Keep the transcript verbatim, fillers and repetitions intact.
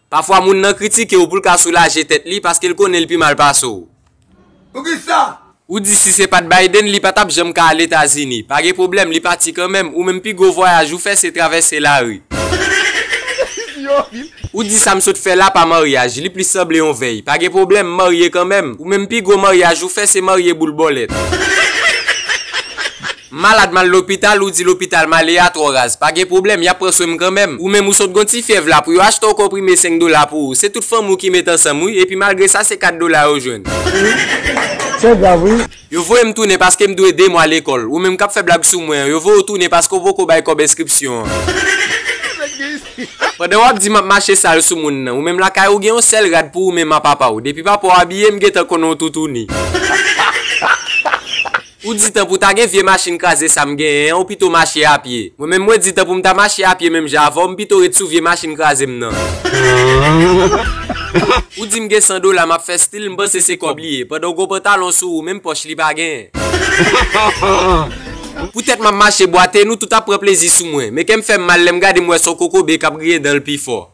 Pafwa moun nan kritike w pou l ka soulaje tèt li paske l konnen l pi mal pase w. Poukisa? Ou di si se pa t Biden, li pa t ap janm ka al Etazini. Pa gen pwoblèm, li pati kanmenm. Ou menm pi gwo vwayaj ou fè se travèse lari. Ou di sa m sot fè la pa maryaj, li plis sanble yon vèy. Pa gen pwoblèm, m marye kanmenm. Ou menm pi gwo maryaj ou fè se marye boul bòlèt. M malad m al lopital, ou di lopital m ale a twò raz. Pa gen pwoblèm, y ap pran swen m kanmenm. Ou menm ou sot gon ti fyèv la pou yo achte w konprime senk dola pou ou. Se tout fanmi w ki met ansanm wi, epi malgre sa se kat dola yo jwenn. Se grav wi. Yo voye m tounen paske m dwe de mwa lekòl. Ou menm k ap fè blag sou mwen an, yo voye w tounen paske w poko bay kòb enskripsyon an. Pandan w ap di m ap mache sal sou moun nan, ou menm lakay ou gen yon sèl rad pou ou menm a papa w. Depi papa w abiye, m gentan konnen w toutouni. Ou di tanpou ta gen vye machin kraze sa m genyen an, ou pito mache apye. Mwen menm mwen di tanpou m ta mache apye menm jan avè w, m pito ret sou vye machin kraze m nan. Ou di m gen san dola m ap fè stil, m panse se kòb li ye. Pandan w gon pantalon sou ou, menm pòch li pa genyen. Poutèt m ap mache bwate, nou tout ap pran plezi sou mwen. Men kè m fè m mal lè m gade m wè s on kokobe k ap griyen dan l pi fò.